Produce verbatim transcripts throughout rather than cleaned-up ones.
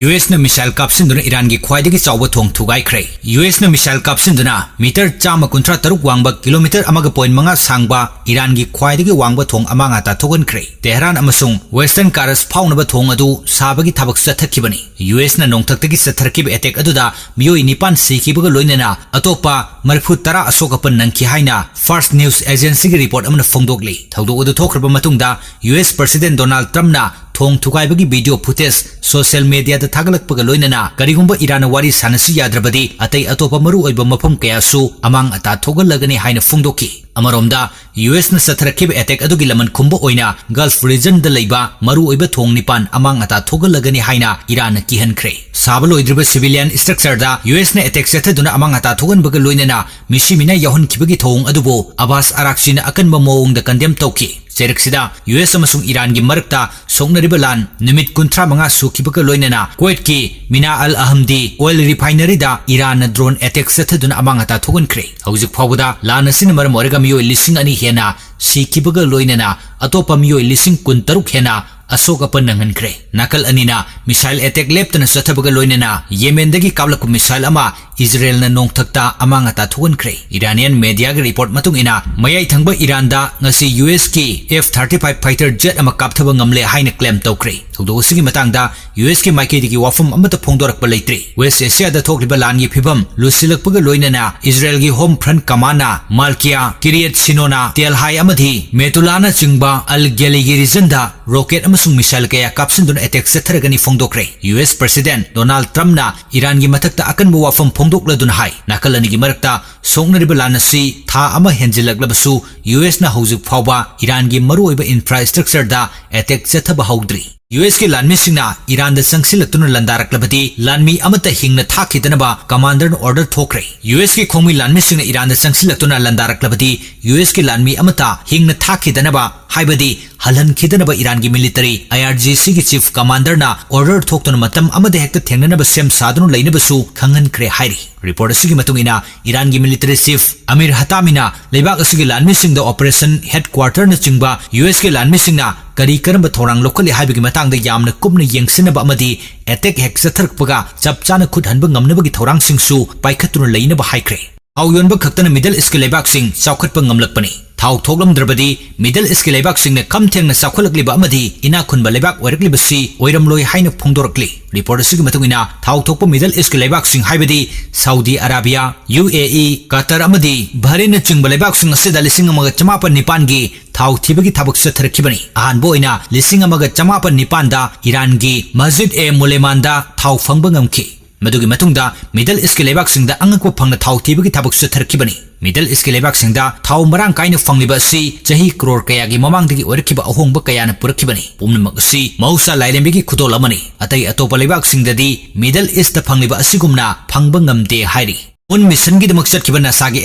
U ꯑꯦꯁꯅ missile ꯀꯥꯞꯁꯤꯟꯗꯨꯅ ꯏꯔꯥꯟꯒꯤ ꯈ꯭ꯋꯥꯏꯗꯒꯤ ꯆꯥꯎꯕ ꯊꯣꯡ ꯊꯨꯒꯥꯏꯈ꯭ꯔꯦ꯫ ꯌꯨ ꯑꯦꯁꯅ ꯃꯤꯁꯥꯏꯜ ꯀꯥꯞꯁꯤꯟꯗꯨꯅ ꯃꯤꯇꯔ ꯆꯥꯝꯃ ꯀꯨꯟꯊ꯭ꯔꯥ ꯇꯔꯨꯛ ꯋꯥꯡꯕ, ꯀꯤꯂꯣꯃꯤꯇꯔ ꯑꯃꯒ ꯄꯣꯏꯟ ꯃꯉꯥ ꯁꯥꯡꯕ ꯏꯔꯥꯟꯒꯤ ꯈ꯭ꯋꯥꯏꯗꯒꯤ ꯋꯥꯡꯕ ꯊꯣꯡ ꯑꯃꯥꯡ ꯑꯇꯥ ꯊꯣꯛꯍꯟꯈ꯭ꯔꯦ꯫ ꯇꯦꯍꯔꯥꯟ ꯑꯃꯁꯨꯡ ꯋꯦꯁꯇꯔꯟ ꯀꯥꯔꯁ ꯐꯥꯎꯅꯕ ꯊꯣꯡ ꯑꯗꯨ ꯁꯥꯕꯒꯤ ꯊꯕꯛ ꯆꯠꯊꯈꯤꯕꯅꯤ꯫ ꯌꯨ ꯑꯦꯁꯅ ꯅꯣꯡꯊꯛꯇꯒꯤ ꯆꯠꯊꯔꯛꯈꯤꯕ ꯑꯦꯇꯦꯛ ꯑꯗꯨꯗ ꯃꯤꯑꯣꯏ ꯅꯤꯄꯥꯟ ꯁꯤꯈꯤꯕꯒ ꯂꯣꯏꯅꯅ ꯑꯇꯣꯞꯄ ꯃꯔꯤꯐꯨ ꯇꯔꯥ ꯑꯁꯣꯛ ꯑꯄꯟ ꯅꯪꯈꯤ ꯍꯥꯏꯅ ꯐꯥꯔꯁ ꯅ꯭ꯌꯨꯁ ꯑꯦꯖꯦꯟꯁꯤꯒꯤ ꯔꯤꯄꯣꯔꯠ ꯑꯃꯅ ꯐꯣꯡꯗꯣꯛꯂꯤ꯫ ꯊꯧꯗꯣꯛ ꯑꯗꯨ ꯊꯣꯛꯈ꯭ꯔꯕ ꯃꯇꯨꯡꯗ ꯌꯨ ꯑꯦꯁ ꯄ꯭ꯔꯁꯤꯗꯦꯟ ꯗꯣꯅꯥꯜꯗ ꯇ꯭ꯔꯝꯞꯅ ꯊꯣꯡ ꯊꯨꯒꯥꯏꯕꯒꯤ ꯚꯤꯗꯤꯑꯣ ꯐꯨꯇꯦꯖ ꯁꯣꯁꯤꯌꯦꯜ ꯃꯤꯗꯤꯌꯥꯗ ꯊꯥꯒꯠꯂꯛꯄꯒ ꯂꯣꯏꯅꯅ ꯀꯔꯤꯒꯨꯝꯕ ꯏꯔꯥꯟꯅ ꯋꯥꯔꯤ ꯁꯥꯅꯁꯤ ꯌꯥꯗ꯭ꯔꯕꯗꯤ ꯑꯇꯩ ꯑꯇꯣꯞꯄ ꯃꯔꯨꯑꯣꯏꯕ ꯃꯐꯝ ꯀꯌꯥꯁꯨ ꯑꯃꯥꯡ ꯑꯇꯥ ꯊꯣꯛꯍꯜꯂꯒꯅꯤ ꯍꯥꯏꯅ ꯐꯣꯡꯗꯣꯛꯈꯤ꯫ ꯑꯃꯔꯣꯝꯗ, ꯌꯨ ꯑꯦꯁꯅ ꯆꯠꯊꯔꯛꯈꯤꯕ ꯑꯦꯇꯦꯛ ꯑꯗꯨꯒꯤ ꯂꯃꯟ ꯈꯨꯝꯕ ꯑꯣꯏꯅ ꯒꯜꯐ ꯔꯤꯖꯟꯗ ꯂꯩꯕ ꯃꯔꯨꯑꯣꯏꯕ ꯊꯣꯡ ꯅꯤꯄꯥꯟ ꯑꯃꯥꯡ ꯑꯇꯥ ꯊꯣꯛꯍꯜꯂꯒꯅꯤ ꯍꯥꯏꯅ ꯏꯔꯥꯟꯅ ꯀꯤꯍꯟꯈ꯭ꯔꯦ꯫ ꯁꯥꯕ ꯂꯣꯏꯗ꯭ꯔꯤꯕ ꯁꯤꯚꯤꯂꯤꯌꯟ ꯁ꯭ꯇ꯭ꯔꯛꯆꯔꯗ ꯌꯨ ꯑꯦꯁꯅ ꯑꯦꯇꯦꯛ ꯆꯠꯊꯗꯨꯅ ꯑꯃꯥꯡ ꯑꯇꯥ ꯊꯣꯛꯍꯟꯕꯒ ꯂꯣꯏꯅꯅ ꯃꯤꯁꯤ ꯃꯤꯅꯥ ꯌꯥꯎꯍꯟꯈꯤꯕꯒꯤ ꯊꯧꯑꯣꯡ ꯑꯗꯨꯕꯨ ꯑꯕꯥꯁ ꯑꯔꯥꯛꯆꯤꯅ ꯑꯀꯟꯕ ꯃꯑꯣꯡꯗ ꯀꯟꯗꯦꯝ ꯇꯧꯈꯤ꯫ ꯆꯩꯔꯛꯁꯤꯗ ꯌꯨ ꯑꯦꯁ ꯑꯃꯁꯨꯡ ꯏꯔꯥꯟꯒꯤ ꯃꯔꯛꯇ ꯁꯣꯛꯅꯔꯤꯕ ꯂꯥꯟ ꯅꯨꯃꯤꯠ ꯀꯨꯟꯊ꯭ꯔꯥ ꯃꯉꯥ ꯁꯨꯈꯤꯕꯒ ꯂꯣꯏꯅꯅ ꯀꯨꯋꯦꯠꯀꯤ ꯃꯤꯅꯥ ꯑꯜ ꯑꯍꯝꯗꯤ ꯑꯣꯏꯜ ꯔꯤꯐꯥꯏꯅꯔꯤꯗ ꯏꯔꯥꯟꯅ ꯗ꯭ꯔꯣꯟ ꯑꯦꯇꯦꯛ ꯆꯠꯊꯗꯨꯅ ꯑꯃꯥꯡ ꯑꯇꯥ ꯊꯣꯛꯍꯟꯈ꯭ꯔꯦ꯫ ꯍꯧꯖꯤꯛ ꯐꯥꯎꯕꯗ ꯂꯥꯟ ꯑꯁꯤꯅ ꯃꯔꯝ ꯑꯣꯏꯔꯒ ꯃꯤꯑꯣꯏ ꯂꯤꯁꯤꯡ ꯑꯅꯤ ꯍꯦꯟꯅ ꯁꯤꯈꯤꯕꯒ ꯂꯣꯏꯅꯅ ꯑꯇꯣꯞꯄ ꯃꯤꯑꯣꯏ ꯂꯤꯁꯤꯡ ꯀꯨꯟꯇꯔꯨꯛ ꯍꯦꯟꯅ ꯑꯁꯣꯛ ꯑꯄꯟ ꯅꯪꯍꯟꯈ꯭ꯔꯦ꯫ ꯅꯥꯀꯜ ꯑꯅꯤꯅ ꯃꯤꯁꯥꯏꯜ ꯑꯦꯇꯦꯛ ꯂꯦꯞꯇꯅ ꯆꯠꯊꯕꯒ ꯂꯣꯏꯅꯅ ꯌꯦꯃꯦꯟꯗꯒꯤ ꯀꯥꯞꯂꯛꯄ ꯃꯤꯁꯥꯏꯜ ꯑꯃ ꯏꯖꯔꯦꯜꯅ ꯅꯣꯡꯊꯛꯇ ꯑꯃꯥꯡ ꯑꯇꯥ ꯊꯣꯛꯍꯟꯈ꯭ꯔꯦ꯫ ꯏꯔꯥꯅꯤꯌꯟ ꯃꯦꯗꯤꯌꯥꯒꯤ ꯔꯤꯄꯣꯔꯠ ꯃꯇꯨꯡ ꯏꯟꯅ, ꯃꯌꯥꯏ ꯊꯪꯕ ꯏꯔꯥꯟꯗ ꯉꯁꯤ ꯌꯨ ꯑꯦꯁꯀꯤ F thirty five fighter jet ꯑꯃ ꯀꯥꯞꯊꯕ ꯉꯝꯂꯦ ꯍꯥꯏꯅ ꯀ꯭ꯂꯦꯝ ꯇꯧꯈ꯭ꯔꯦ꯫ ꯊꯧꯗꯣꯛ ꯑꯁꯤꯒꯤ ꯃꯇꯥꯡꯗ ꯌꯨ ꯑꯦꯁꯀꯤ ꯃꯥꯏꯀꯩꯗꯒꯤ ꯋꯥꯐꯝ ꯑꯃꯠꯇ ꯐꯣꯡꯗꯣꯔꯛꯄ ꯂꯩꯇ꯭ꯔꯤ꯫ ꯋꯦꯁ ꯑꯦꯁꯤꯌꯥꯗ ꯊꯣꯛꯂꯤꯕ ꯂꯥꯟꯒꯤ ꯐꯤꯚꯝ ꯂꯨꯁꯤꯜꯂꯛꯄꯒ ꯂꯣꯏꯅꯅ ꯏꯖꯔꯦꯜꯒꯤ ꯍꯣꯝ ꯐ꯭ꯔꯟꯠ ꯀꯃꯥꯟꯅ ꯃꯥꯜꯀꯤꯌꯥ, ꯀꯤꯔꯤꯌꯠ ꯁꯤꯅꯣꯅ, ꯇꯦꯜ ꯍꯥꯏ ꯑꯃꯗꯤ ꯃꯦꯇꯨꯂꯥꯅꯆꯤꯡꯕ ꯑꯜ ꯒꯦꯂꯤꯒꯤ ꯔꯤꯖꯟꯗ ꯔꯣꯀꯦꯠ ꯑꯃꯁꯨꯡ ꯃꯤꯁꯥꯏꯜ ꯀꯌꯥ ꯀꯥꯞꯁꯤꯟꯗꯨꯅ ꯑꯦꯇꯦꯛ ꯆꯠꯊꯔꯒꯅꯤ ꯐꯣꯡꯗꯣꯛꯈ꯭ꯔꯦ꯫ ꯌꯨ ꯑꯦꯁ ꯄ꯭ꯔꯁꯤꯗꯦꯟꯠ ꯗꯣꯅꯥꯜꯗ ꯇ꯭ꯔꯝꯞꯅ ꯏꯔꯥꯟꯒꯤ ꯃꯊꯛꯇ ꯑꯀꯟꯕ ꯋꯥꯐꯝ ꯐꯣꯡꯗꯣꯛꯂꯗꯨꯅ ꯍꯥꯏ, ꯅꯥꯀꯜ ꯑꯅꯤꯒꯤ ꯃꯔꯛꯇ ꯁꯣꯛꯅꯔꯤꯕ ꯂꯥꯟ ꯑꯁꯤ ꯊꯥ ꯑꯃ ꯍꯦꯟꯖꯤꯜꯂꯛꯂꯕꯁꯨ ꯌꯨ ꯑꯦꯁꯅ ꯍꯧꯖꯤꯛ ꯐꯥꯎꯕ ꯏꯔꯥꯟꯒꯤ ꯃꯔꯨꯑꯣꯏꯕ ꯏꯟꯐ꯭ꯔꯥꯁ꯭ꯇ꯭ꯔꯛꯆꯔꯗ ꯑꯦꯇꯦꯛ ꯆꯠꯊꯕ ꯍꯧꯗ꯭ꯔꯤ꯫ ꯌꯨ ꯑꯦꯁꯀꯤ ꯂꯥꯟꯃꯤꯁꯤꯡꯅ ꯏꯔꯥꯟꯗ ꯆꯪꯁꯤꯜꯂꯛꯇꯨꯅ ꯂꯥꯟꯗꯥꯔꯛꯂꯕꯗꯤ ꯂꯥꯟꯃꯤ ꯑꯃꯠꯇ ꯍꯤꯡꯅ ꯊꯥꯈꯤꯗꯅꯕ ꯀꯃꯥꯟꯗꯔꯅ ꯑꯣꯔꯗꯔ ꯊꯣꯛꯈ꯭ꯔꯦ꯫ ꯌꯨ ꯑꯦꯁꯀꯤ ꯈꯣꯡꯃꯤ ꯂꯥꯟꯃꯤꯁꯤꯡꯅ ꯏꯔꯥꯟꯗ ꯆꯪꯁꯤꯜꯂꯛꯇꯨꯅ ꯂꯥꯟꯗꯥꯔꯛꯂꯕꯗꯤ ꯌꯨ ꯑꯦꯁꯀꯤ ꯂꯥꯟꯃꯤ ꯑꯃꯠꯇ ꯍꯤꯡꯅ ꯊꯥꯈꯤꯗꯅꯕ, ꯍꯥꯏꯕꯗꯤ ꯍꯜꯍꯟꯈꯤꯗꯅꯕ ꯏꯔꯥꯟꯒꯤ ꯃꯤꯂꯤꯇꯔꯤ ꯑꯥꯏ ꯑꯥꯔ ꯖꯤ ꯁꯤꯒꯤ ꯆꯤꯐ ꯀꯃꯥꯟꯗꯔꯅ ꯑꯣꯔꯗꯔ ꯊꯣꯛꯇꯨꯅ ꯃꯇꯝ ꯑꯃꯗ ꯍꯦꯛꯇ ꯊꯦꯡꯅꯅꯕ ꯁꯦꯝ ꯁꯥꯗꯨꯅ ꯂꯩꯅꯕꯁꯨ ꯈꯪꯍꯟꯈ꯭ꯔꯦ ꯍꯥꯏꯔꯤ꯫ ꯔꯤꯄꯣꯔꯠ ꯑꯁꯤꯒꯤ ꯃꯇꯨꯡ ꯏꯟꯅ, ꯏꯔꯥꯟꯒꯤ ꯃꯤꯂꯤꯇꯔꯤ ꯆꯤꯐ ꯑꯃꯤꯔ ꯍꯇꯥꯃꯤꯅ ꯂꯩꯕꯥꯛ ꯑꯁꯤꯒꯤ ꯂꯥꯟꯃꯤꯁꯤꯡꯗ ꯑꯣꯄꯔꯦꯁꯟ ꯍꯦꯗꯀ꯭ꯋꯥꯔꯇꯔꯅꯆꯤꯡꯕ ꯌꯨ ꯑꯦꯁꯀꯤ ꯂꯥꯟꯃꯤꯁꯤꯡꯅ ꯀꯔꯤ ꯀꯔꯝꯕ ꯊꯧꯔꯥꯡ ꯂꯧꯈꯠꯂꯤ ꯍꯥꯏꯕꯒꯤ ꯃꯇꯥꯡꯗ ꯌꯥꯝꯅ ꯀꯨꯞꯅ ꯌꯦꯡꯁꯤꯟꯅꯕ ꯑꯃꯗꯤ ꯑꯦꯇꯦꯛ ꯍꯦꯛ ꯆꯠꯊꯔꯛꯄꯒ ꯆꯞ ꯆꯥꯅ ꯈꯨꯠ ꯍꯟꯕ ꯉꯝꯅꯕꯒꯤ ꯊꯧꯔꯥꯡꯁꯤꯡꯁꯨ ꯄꯥꯏꯈꯠꯇꯨꯅ ꯂꯩꯅꯕ ꯍꯥꯏꯈ꯭ꯔꯦ꯫ ꯊꯥꯎ ꯌꯣꯟꯕ ꯈꯛꯇꯅ ꯃꯤꯗꯜ ꯏꯁꯀꯤ ꯂꯩꯕꯥꯛꯁꯤꯡ ꯆꯥꯎꯈꯠꯄ ꯉꯝꯂꯛꯄꯅꯤ꯫ ꯊꯥꯎ ꯊꯣꯛꯂꯝꯗ꯭ꯔꯕꯗꯤ ꯃꯤꯗꯜ ꯏꯁꯀꯤ ꯂꯩꯕꯥꯛꯁꯤꯡꯅ ꯈꯝ ꯊꯦꯡꯅ ꯆꯥꯎꯈꯠꯂꯛꯂꯤꯕ ꯑꯃꯗꯤ ꯏꯅꯥꯛ ꯈꯨꯟꯕ ꯂꯩꯕꯥꯛ ꯑꯣꯏꯔꯛꯂꯤꯕꯁꯤ ꯑꯣꯏꯔꯝꯂꯣꯏ ꯍꯥꯏꯅ ꯐꯣꯡꯗꯣꯔꯛꯂꯤ꯫ ꯔꯤꯄꯣꯔꯠ ꯑꯁꯤꯒꯤ ꯃꯇꯨꯡ ꯏꯟꯅ, ꯊꯥꯎ ꯊꯣꯛꯄ ꯃꯤꯗꯜ ꯏꯁꯀꯤ ꯂꯩꯕꯥꯛꯁꯤꯡ ꯍꯥꯏꯕꯗꯤ ꯁꯥꯎꯗꯤ ꯑꯔꯥꯕꯤꯌꯥ, ꯌꯨ ꯑꯦ ꯏ, ꯀꯇꯔ ꯑꯃꯗꯤ ꯕꯍꯔꯦꯟꯅꯆꯤꯡꯕ ꯂꯩꯕꯥꯛꯁꯤꯡ ꯑꯁꯤꯗ ꯂꯤꯁꯤꯡ ꯑꯃꯒ ꯆꯃꯥꯄꯟ ꯅꯤꯄꯥꯟꯒꯤ ꯊꯥꯎ ꯊꯤꯕꯒꯤ ꯊꯕꯛ ꯆꯠꯊꯔꯛꯈꯤꯕꯅꯤ꯫ ꯑꯍꯥꯟꯕ ꯑꯣꯏꯅ ꯂꯤꯁꯤꯡ ꯑꯃꯒ ꯆꯃꯥꯄꯟ ꯅꯤꯄꯥꯟꯗ ꯏꯔꯥꯟꯒꯤ ꯃꯁꯖꯤꯗ ꯑꯦ ꯃꯨꯂꯦꯃꯥꯟꯗ ꯊꯥꯎ ꯐꯪꯕ ꯉꯝꯈꯤ꯫ ꯃꯗꯨꯒꯤ ꯃꯇꯨꯡꯗ ꯃꯤꯗꯜ ꯏꯁꯀꯤ ꯂꯩꯕꯥꯛꯁꯤꯡꯗ ꯑꯉꯛꯄ ꯐꯪꯅ ꯊꯥꯎ ꯊꯤꯕꯒꯤ ꯊꯕꯛ ꯆꯠꯊꯔꯛꯈꯤꯕꯅꯤ꯫ ꯃꯤꯗꯜ ꯏꯁꯀꯤ ꯂꯩꯕꯥꯛꯁꯤꯡꯗ ꯊꯥꯎ ꯃꯔꯥꯡ ꯀꯥꯏꯅ ꯐꯪꯂꯤꯕ ꯑꯁꯤ ꯆꯍꯤ ꯀ꯭ꯔꯣꯔ ꯀꯌꯥꯒꯤ ꯃꯃꯥꯡꯗꯒꯤ ꯑꯣꯏꯔꯛꯈꯤꯕ ꯑꯍꯣꯡꯕ ꯀꯌꯥꯅ ꯄꯨꯔꯛꯈꯤꯕꯅꯤ꯫ ꯄꯨꯝꯅꯃꯛ ꯑꯁꯤ ꯃꯍꯧꯁꯥ ꯂꯥꯏꯔꯦꯝꯕꯤꯒꯤ ꯈꯨꯗꯣꯜ ꯑꯃꯅꯤ꯫ ꯑꯇꯩ ꯑꯇꯣꯞꯄ ꯂꯩꯕꯥꯛꯁꯤꯡꯗꯗꯤ ꯃꯤꯗꯜ ꯏꯁꯇ ꯐꯪꯂꯤꯕ ꯑꯁꯤꯒꯨꯝꯅ ꯐꯪꯕ ꯉꯝꯗꯦ ꯍꯥꯏꯔꯤ꯫ ꯃꯨꯟ ꯃꯤꯁꯟꯒꯤꯗꯃꯛ ꯆꯠꯈꯤꯕ ꯅꯥꯁꯥꯒꯤ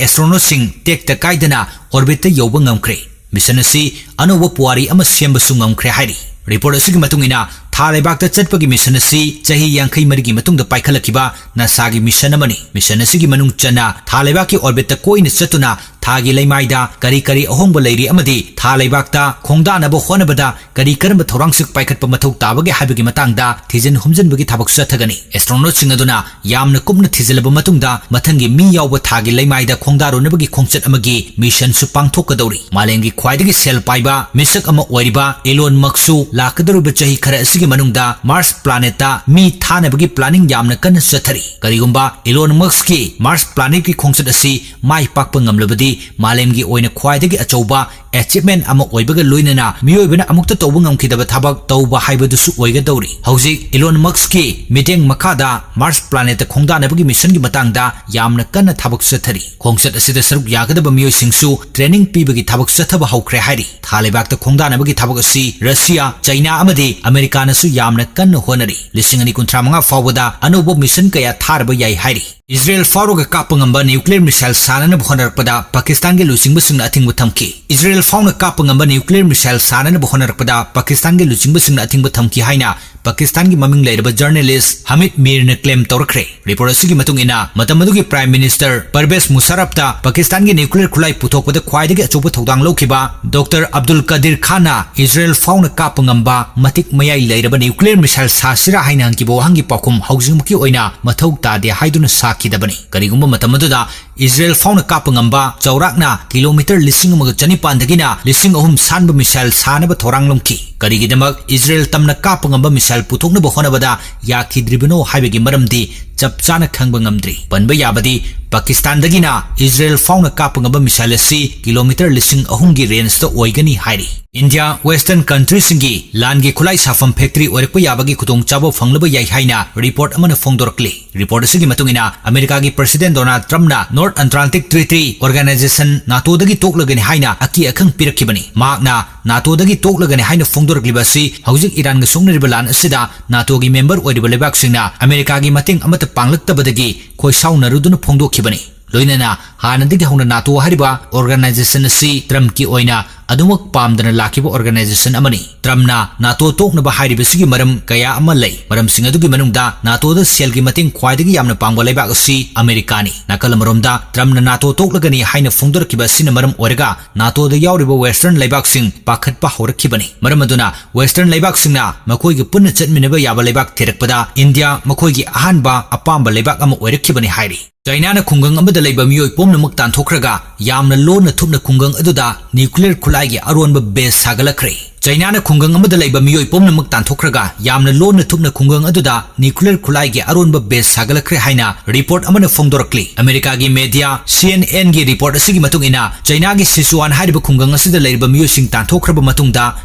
ꯑꯦꯁꯇ꯭ꯔꯣꯅꯣꯠꯁꯤꯡ ꯇꯦꯛꯇ ꯀꯥꯏꯗꯅ ꯑꯣꯔꯕꯤꯠꯇ ꯌꯧꯕ ꯉꯝꯈ꯭ꯔꯦ꯫ ꯃꯤꯁꯟ ꯑꯁꯤ ꯑꯅꯧꯕ ꯄꯨꯋꯥꯔꯤ ꯑꯃ ꯁꯦꯝꯕꯁꯨ ꯉꯝꯈ꯭ꯔꯦ ꯍꯥꯏꯔꯤ꯫ ꯔꯤꯄꯣꯔꯠ ꯑꯁꯤꯒꯤ ꯃꯇꯨꯡ ꯏꯟꯅ, ꯊꯥ ꯂꯩꯕꯥꯛꯇ ꯆꯠꯄꯒꯤ ꯃꯤꯁꯟ ꯑꯁꯤ ꯆꯍꯤ ꯌꯥꯡꯈꯩ ꯃꯔꯤꯒꯤ ꯃꯇꯨꯡꯗ ꯄꯥꯏꯈꯠꯂꯛꯈꯤꯕ ꯅꯥꯁꯥꯒꯤ ꯃꯤꯁꯟ ꯑꯃꯅꯤ꯫ ꯃꯤꯁꯟ ꯑꯁꯤꯒꯤ ꯃꯅꯨꯡ ꯆꯟꯅ ꯊꯥ ꯂꯩꯕꯥꯛꯀꯤ ꯑꯣꯔꯕꯤꯠꯇ ꯀꯣꯏꯅ ꯆꯠꯇꯨꯅ ꯊꯥꯒꯤ ꯂꯩꯃꯥꯏꯗ ꯀꯔꯤ ꯀꯔꯤ ꯑꯍꯣꯡꯕ ꯂꯩꯔꯤ ꯑꯃꯗꯤ ꯊꯥ ꯂꯩꯕꯥꯛꯇ ꯈꯣꯡꯗꯥꯅꯕ ꯍꯣꯠꯅꯕꯗ ꯀꯔꯤ ꯀꯔꯝꯕ ꯊꯧꯔꯥꯡꯁꯤꯡ ꯄꯥꯏꯈꯠꯄ ꯃꯊꯧ ꯇꯥꯕꯒꯦ ꯍꯥꯏꯕꯒꯤ ꯃꯇꯥꯡꯗ ꯊꯤꯖꯤꯟ ꯍꯨꯝꯖꯤꯟꯕꯒꯤ ꯊꯕꯛ ꯆꯠꯊꯒꯅꯤ꯫ ꯑꯦꯁꯇ꯭ꯔꯣꯅꯣꯠꯁꯤꯡ ꯑꯗꯨꯅ ꯌꯥꯝꯅ ꯀꯨꯞꯅ ꯊꯤꯖꯤꯜꯂꯕ ꯃꯇꯨꯡꯗ, ꯃꯊꯪꯒꯤ ꯃꯤ ꯌꯥꯎꯕ ꯊꯥꯒꯤ ꯂꯩꯃꯥꯏꯗ ꯈꯣꯡꯗꯥꯔꯨꯅꯕꯒꯤ ꯈꯣꯡꯆꯠ ꯑꯃꯒꯤ ꯃꯤꯁꯟꯁꯨ ꯄꯥꯡꯊꯣꯛꯀꯗꯧꯔꯤ꯫ ꯃꯥꯂꯦꯝꯒꯤ ꯈ꯭ꯋꯥꯏꯗꯒꯤ ꯁꯦꯜ ꯄꯥꯏꯕ ꯃꯤꯁꯛ ꯑꯃ ꯑꯣꯏꯔꯤꯕ ꯏꯂꯣꯟ ꯃꯛꯁꯁꯨ ꯂꯥꯛꯀꯗꯧꯔꯤꯕ ꯆꯍꯤ ꯈꯔ ꯑꯁꯤꯒꯤ ꯃꯅꯨꯡꯗ ꯃꯥꯔꯁ ꯄ꯭ꯂꯥꯅꯦꯠꯇ ꯃꯤ ꯊꯥꯅꯕꯒꯤ ꯄ꯭ꯂꯥꯅꯤꯡ ꯌꯥꯝꯅ ꯀꯟꯅ ꯆꯠꯊꯔꯤ꯫ ꯀꯔꯤꯒꯨꯝꯕ ꯏꯂꯣꯟ ꯃꯛꯁꯀꯤ ꯃꯥꯔꯁ ꯄ꯭ꯂꯥꯅꯦꯠꯀꯤ ꯈꯣꯡꯆꯠ ꯑꯁꯤ ꯃꯥꯏ ꯄꯥꯛꯄ ꯉꯝꯂꯕꯗꯤ, ꯃꯥꯂꯦꯝꯒꯤ ꯑꯣꯏꯅ ꯈ꯭ꯋꯥꯏꯗꯒꯤ ꯑꯆꯧꯕ ꯑꯦꯆꯤꯞꯃꯦꯟ ꯑꯃ ꯑꯣꯏꯕꯒ ꯂꯣꯏꯅꯅ ꯃꯤꯑꯣꯏꯕꯅ ꯑꯃꯨꯛꯇ ꯇꯧꯕ ꯉꯝꯈꯤꯗꯕ ꯊꯕꯛ ꯇꯧꯕ ꯍꯥꯏꯕꯗꯨꯁꯨ ꯑꯣꯏꯒꯗꯧꯔꯤ꯫ ꯍꯧꯖꯤꯛ ꯏꯂꯣꯟ ꯃꯛꯁꯀꯤ ꯃꯤꯠꯌꯦꯡ ꯃꯈꯥꯗ ꯃꯥꯔꯁ ꯄ꯭ꯂꯥꯅꯦꯠꯇ ꯈꯣꯡꯗꯥꯅꯕꯒꯤ ꯃꯤꯁꯟꯒꯤ ꯃꯇꯥꯡꯗ ꯌꯥꯝꯅ ꯀꯟꯅ ꯊꯕꯛ ꯆꯠꯊꯔꯤ꯫ ꯈꯣꯡꯆꯠ ꯑꯁꯤꯗ ꯁꯔꯨꯛ ꯌꯥꯒꯗꯕ ꯃꯤꯑꯣꯏꯁꯤꯡꯁꯨ ꯇ꯭ꯔꯦꯅꯤꯡ ꯄꯤꯕꯒꯤ ꯊꯕꯛ ꯆꯠꯊꯕ ꯍꯧꯈ꯭ꯔꯦ ꯍꯥꯏꯔꯤ꯫ ꯊꯥ ꯂꯩꯕꯥꯛꯇ ꯈꯣꯡꯗꯥꯅꯕꯒꯤ ꯊꯕꯛ ꯑꯁꯤ ꯔꯁꯤꯌꯥ, ꯆꯩꯅꯥ ꯑꯃꯗꯤ ꯑꯃꯦꯔꯤꯀꯥꯅꯁꯨ ꯌꯥꯝꯅ ꯀꯟꯅ ꯍꯣꯠꯅꯔꯤ꯫ ꯂꯤꯁꯤꯡ ꯑꯅꯤ ꯀꯨꯟꯊ꯭ꯔꯥ ꯃꯉꯥ ꯐꯥꯎꯕꯗ ꯑꯅꯧꯕ ꯃꯤꯁꯟ ꯀꯌꯥ ꯊꯥꯔꯕ ꯌꯥꯏ ꯍꯥꯏꯔꯤ꯫ ꯏꯖꯔꯦꯜ ꯐꯥꯎꯔꯒ ꯀꯥꯞꯄ ꯉꯝꯕ ꯅ꯭ꯌꯨꯀ꯭ꯂꯤꯌꯔ ꯃꯤꯁꯥꯏꯜ ꯁꯥꯅꯅꯕ ꯍꯣꯠꯅꯔꯛꯄꯗ ꯄꯥꯀꯤꯁꯇꯥꯟꯒꯤ ꯂꯨꯆꯤꯡꯕꯁꯤꯡꯅ ꯑꯊꯤꯡꯕ ꯊꯝꯈꯤ꯫ ꯏꯖꯔꯦꯜ ꯐꯥꯎꯅ ꯀꯥꯞꯄ ꯉꯝꯕ ꯅ꯭ꯌꯨꯀ꯭ꯂꯤꯌꯔ ꯃꯤꯁꯥꯏꯜ ꯁꯥꯅꯅꯕ ꯍꯣꯠꯅꯔꯛꯄꯗ ꯄꯥꯀꯤꯁꯇꯥꯟꯒꯤ ꯂꯨꯆꯤꯡꯕꯁꯤꯡꯅ ꯑꯊꯤꯡꯕ ꯊꯝꯈꯤ ꯍꯥꯏꯅ ꯄꯥꯀꯤꯁꯇꯥꯟꯒꯤ ꯃꯃꯤꯡ ꯂꯩꯔꯕ ꯖꯔꯅꯦꯂꯤꯁ ꯍꯃꯤꯗ ꯃꯤꯔꯅ ꯀ꯭ꯂꯦꯝ ꯇꯧꯔꯛꯈ꯭ꯔꯦ꯫ ꯔꯤꯄꯣꯔꯠ ꯑꯁꯤꯒꯤ ꯃꯇꯨꯡ ꯏꯟꯅ, ꯃꯇꯝ ꯑꯗꯨꯒꯤ ꯄ꯭ꯔꯥꯏꯝ ꯃꯤꯅꯤꯁꯇꯔ ꯄꯔꯚꯦꯖ ꯃꯨꯁꯥꯔꯐꯇ ꯄꯥꯀꯤꯁꯇꯥꯟꯒꯤ ꯅ꯭ꯌꯨꯀ꯭ꯂꯤꯌꯔ ꯈꯨꯠꯂꯥꯏ ꯄꯨꯊꯣꯛꯄꯗ ꯈ꯭ꯋꯥꯏꯗꯒꯤ ꯑꯆꯧꯕ ꯊꯧꯗꯥꯡ ꯂꯧꯈꯤꯕ ꯗꯣꯛꯇꯔ ꯑꯕꯗꯨꯜ ꯀꯗꯤꯔ ꯈꯥꯟꯅ ꯏꯖꯔꯦꯜ ꯐꯥꯎꯅ ꯀꯥꯞꯄ ꯉꯝꯕ ꯃꯇꯤꯛ ꯃꯌꯥꯏ ꯂꯩꯔꯕ ꯅ꯭ꯌꯨꯀ꯭ꯂꯤꯌꯔ ꯃꯤꯁꯥꯏꯜ ꯁꯥꯁꯤꯔꯥ ꯍꯥꯏꯅ ꯍꯪꯈꯤꯕ ꯋꯥꯍꯪꯒꯤ ꯄꯥꯎꯈꯨꯝ ꯍꯧꯖꯤꯛꯃꯛꯀꯤ ꯑꯣꯏꯅ ꯃꯊꯧ ꯇꯥꯗꯦ ꯍꯥꯏꯗꯨꯅ ꯁꯥꯈꯤꯗꯕꯅꯤ꯫ ꯀꯔꯤꯒꯨꯝꯕ ꯃꯇꯝ ꯑꯗꯨꯗ ꯏꯖꯔꯦꯜ ꯐꯥꯎꯅ ꯀꯥꯞꯄ ꯉꯝꯕ ꯆꯥꯎꯔꯥꯛꯅ ꯀꯤꯂꯣꯃꯤꯇꯔ ꯂꯤꯁꯤꯡ ꯑꯃꯒ ꯆꯅꯤꯄꯥꯟꯗꯒꯤꯅ ꯂꯤꯁꯤꯡ ꯑꯍꯨꯝ ꯁꯥꯟꯕ ꯃꯤꯁꯥꯏꯜ ꯁꯥꯅꯕ ꯊꯧꯔꯥꯡ ꯂꯧꯈꯤ꯫ ꯀꯔꯤꯒꯤꯗꯃꯛ ꯏꯖꯔꯦꯜ ꯇꯝꯅ ꯀꯥꯞꯄ ꯉꯝꯕ ꯃꯤꯁꯥꯏꯜ ꯄꯨꯊꯣꯛꯅꯕ ꯍꯣꯠꯅꯕꯗ ꯌꯥꯈꯤꯗ꯭ꯔꯤꯕꯅꯣ ꯍꯥꯏꯕꯒꯤ ꯃꯔꯝꯗꯤ ꯆꯞ ꯆꯥꯅ ꯈꯪꯕ ꯉꯝꯗ꯭ꯔꯤ꯫ ꯄꯟꯕ ꯌꯥꯕꯗꯤ, ꯄꯥꯀꯤꯁꯇꯥꯟꯗꯒꯤꯅ ꯏꯖꯔꯦꯜ ꯐꯥꯎꯅ ꯀꯥꯞꯄ ꯉꯝꯕ ꯃꯤꯁꯥꯏꯜ ꯑꯁꯤ ꯀꯤꯂꯣꯃꯤꯇꯔ ꯂꯤꯁꯤꯡ ꯑꯍꯨꯝꯒꯤ ꯔꯦꯟꯖꯇ ꯑꯣꯏꯒꯅꯤ ꯍꯥꯏꯔꯤ꯫ ꯏꯟꯗꯤꯌꯥ ꯋꯦꯁꯇꯔꯟ ꯀꯟꯇ꯭ꯔꯤꯁꯤꯡꯒꯤ ꯂꯥꯟꯒꯤ ꯈꯨꯠꯂꯥꯏ ꯁꯥꯐꯝ ꯐꯦꯛꯇꯔꯤ ꯑꯣꯏꯔꯛꯄ ꯌꯥꯕꯒꯤ ꯈꯨꯗꯣꯡꯆꯥꯕ ꯐꯪꯂꯕ ꯌꯥꯏ ꯍꯥꯏꯅ ꯔꯤꯄꯣꯔꯠ ꯑꯃꯅ ꯐꯣꯡꯗꯣꯔꯛꯂꯤ꯫ ꯔꯤꯄꯣꯔꯠ ꯑꯁꯤꯒꯤ ꯃꯇꯨꯡ ꯏꯟꯅ, ꯑꯃꯦꯔꯤꯀꯥꯒꯤ ꯄ꯭ꯔꯁꯤꯗꯦꯟ ꯗꯣꯅꯥꯜꯗ ꯇ꯭ꯔꯝꯞꯅ ꯅꯣꯔꯠ ꯑꯟꯇꯥꯔꯛꯇꯤꯛ ꯇ꯭ꯔꯤꯇꯤ ꯑꯣꯔꯒꯅꯥꯏꯖꯦꯁꯟ, ꯅꯥꯇꯣꯗꯒꯤ ꯇꯣꯛꯂꯒꯅꯤ ꯍꯥꯏꯅ ꯑꯀꯤ ꯑꯈꯪ ꯄꯤꯔꯛꯈꯤꯕꯅꯤ꯫ ꯃꯍꯥꯛꯅ ꯅꯥꯇꯣꯗꯒꯤ ꯇꯣꯛꯂꯒꯅꯤ ꯍꯥꯏꯅ ꯐꯣꯡꯗꯣꯔꯛꯂꯤꯕ ꯑꯁꯤ ꯍꯧꯖꯤꯛ ꯏꯔꯥꯟꯒ ꯁꯣꯛꯅꯔꯤꯕ ꯂꯥꯟ ꯑꯁꯤꯗ ꯅꯥꯇꯣꯒꯤ ꯃꯦꯝꯕꯔ ꯑꯣꯏꯔꯤꯕ ꯂꯩꯕꯥꯛꯁꯤꯡꯅ ꯑꯃꯦꯔꯤꯀꯥꯒꯤ ꯃꯇꯦꯡ ꯑꯃꯠꯇ ꯄꯥꯡꯂꯛꯇꯕꯗꯒꯤ ꯈꯣꯏꯁꯥꯎꯅꯔꯨꯗꯨꯅ ꯐꯣꯡꯗꯣꯛꯈꯤꯕꯅꯤ꯫ ꯂꯣꯏꯅꯅ ꯍꯥꯟꯅꯗꯒꯤ ꯍꯧꯅ ꯅꯥꯇꯣ ꯍꯥꯏꯔꯤꯕ ꯑꯣꯔꯒꯅꯥꯏꯖꯦꯁꯟ ꯑꯁꯤ ꯇ꯭ꯔꯝꯞꯀꯤ ꯑꯣꯏꯅ ꯑꯗꯨꯃꯛ ꯄꯥꯝꯗꯅ ꯂꯥꯛꯈꯤꯕ ꯑꯣꯔꯒꯅꯥꯏꯖꯦꯁꯟ ꯑꯃꯅꯤ꯫ ꯇ꯭ꯔꯝꯞꯅ ꯅꯥꯇꯣ ꯇꯣꯛꯅꯕ ꯍꯥꯏꯔꯤꯕꯁꯤꯒꯤ ꯃꯔꯝ ꯀꯌꯥ ꯑꯃ ꯂꯩ꯫ ꯃꯔꯝꯁꯤꯡ ꯑꯗꯨꯒꯤ ꯃꯅꯨꯡꯗ ꯅꯥꯇꯣꯗ ꯁꯦꯜꯒꯤ ꯃꯇꯦꯡ ꯈ꯭ꯋꯥꯏꯗꯒꯤ ꯌꯥꯝꯅ ꯄꯥꯡꯕ ꯂꯩꯕꯥꯛ ꯑꯁꯤ ꯑꯃꯦꯔꯤꯀꯥꯅꯤ꯫ ꯅꯥꯀꯜ ꯑꯃꯔꯣꯝꯗ ꯇ꯭ꯔꯝꯞꯅ ꯅꯥꯇꯣ ꯇꯣꯛꯂꯒꯅꯤ ꯍꯥꯏꯅ ꯐꯣꯡꯗꯣꯔꯛꯈꯤꯕ ꯑꯁꯤꯅ ꯃꯔꯝ ꯑꯣꯏꯔꯒ ꯅꯥꯇꯣꯗ ꯌꯥꯎꯔꯤꯕ ꯋꯦꯁꯇꯔꯟ ꯂꯩꯕꯥꯛꯁꯤꯡ ꯄꯥꯈꯠꯄ ꯍꯧꯔꯛꯈꯤꯕꯅꯤ꯫ ꯃꯔꯝ ꯑꯗꯨꯅ ꯋꯦꯁꯇꯔꯟ ꯂꯩꯕꯥꯛꯁꯤꯡꯅ ꯃꯈꯣꯏꯒ ꯄꯨꯟꯅ ꯆꯠꯃꯤꯟꯅꯕ ꯌꯥꯕ ꯂꯩꯕꯥꯛ ꯊꯤꯔꯛꯄꯗ ꯏꯟꯗꯤꯌꯥ ꯃꯈꯣꯏꯒꯤ ꯑꯍꯥꯟꯕ ꯑꯄꯥꯝꯕ ꯂꯩꯕꯥꯛ ꯑꯃ ꯑꯣꯏꯔꯛꯈꯤꯕꯅꯤ ꯍꯥꯏꯔꯤ꯫ ꯆꯥꯏꯅꯥꯅ ꯈꯨꯡꯒꯪ ꯑꯃꯗ ꯂꯩꯕ ꯃꯤꯑꯣꯏ ꯄꯨꯝꯅꯃꯛ ꯇꯥꯟꯊꯣꯛꯈ꯭ꯔꯒ ꯌꯥꯝꯅ ꯂꯣꯟꯅ ꯊꯨꯞꯅ ꯈꯨꯡꯒꯪ ꯑꯗꯨꯗ ꯅ꯭ꯌꯨꯀ꯭ꯂꯤꯌꯔ ꯈꯨꯠꯂꯥꯏꯒꯤ ꯑꯔꯣꯟꯕ ꯕꯦꯁ ꯁꯥꯒꯠꯂꯛꯈ꯭ꯔꯦ꯫ ꯆꯥꯏꯅꯥꯅ ꯈꯨꯡꯒꯪ ꯑꯃꯗ ꯂꯩꯕ ꯃꯤꯑꯣꯏ ꯄꯨꯝꯅꯃꯛ ꯇꯥꯟꯊꯣꯛꯈ꯭ꯔꯒ ꯌꯥꯝꯅ ꯂꯣꯟꯅ ꯊꯨꯞꯅ ꯈꯨꯡꯒꯪ ꯑꯗꯨꯗ ꯅ꯭ꯌꯨꯀ꯭ꯂꯤꯌꯔ ꯈꯨꯠꯂꯥꯏꯒꯤ ꯑꯔꯣꯟꯕ ꯕꯦꯁ ꯁꯥꯒꯠꯂꯛꯈ꯭ꯔꯦ ꯍꯥꯏꯅ ꯔꯤꯄꯣꯔꯠ ꯑꯃꯅ ꯐꯣꯡꯗꯣꯔꯛꯂꯤ꯫ ꯑꯃꯦꯔꯤꯀꯥꯒꯤ ꯃꯦꯗꯤꯌꯥ ꯁꯤ ꯑꯦꯟ ꯑꯦꯟꯒꯤ ꯔꯤꯄꯣꯔꯠ ꯑꯁꯤꯒꯤ ꯃꯇꯨꯡ ꯏꯟꯅ, ꯆꯥꯏꯅꯥꯒꯤ ꯁꯤꯆꯨꯋꯥꯟ ꯍꯥꯏꯔꯤꯕ ꯈꯨꯡꯒꯪ ꯑꯁꯤꯗ ꯂꯩꯔꯤꯕ ꯃꯤꯑꯣꯏꯁꯤꯡ ꯇꯥꯟꯊꯣꯛꯈ꯭ꯔꯕ ꯃꯇꯨꯡꯗ